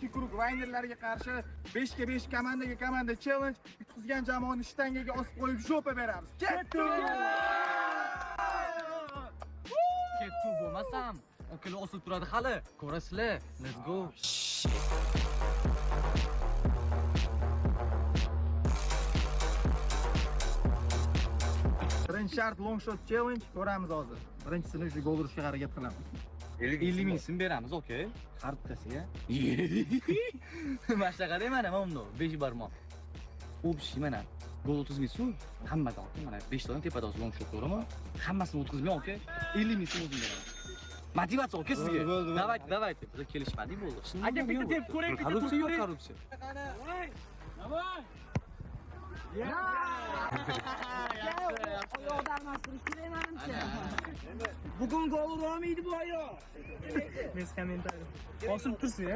Круг vaynerlarga qarshi 5 ga 5 komandaga komanda challenge yutqizgan jamoani shtangaga osib qo'yib жопа beramiz. Ketdik! Ketdi bo'lmasam, akalar osilib turadi hali. Ko'rasizlar. Let's go. Birinchi shart long shot challenge ko'ramiz hozir. Birinchisini o'sha gol urishga harakat qilamiz. 50 ming so'm beramiz, okey. Har bittasiga. Mana shunaqa mana mana bundoq 5 barmoq. Общий mana gol 30 ming so'm hammadan okey. Mana 5 tadan tepada hozir long shot ko'raman. Hammasini o'tkazmay okey. 50 ming so'm o'zim beraman. Motivatsiya okey sizga. Давайте, давайте. Biz kelishmadik bo'ldi. Aka, bitta tepib ko'ring, bitta Korrupsiya yo'q, ko'ring. Korrupsiya. Oyoqda almashtirish kerak manimcha. Bugun gol ura olmaydi bu oyoq. Mes kommentariy. Osilib tursin ya.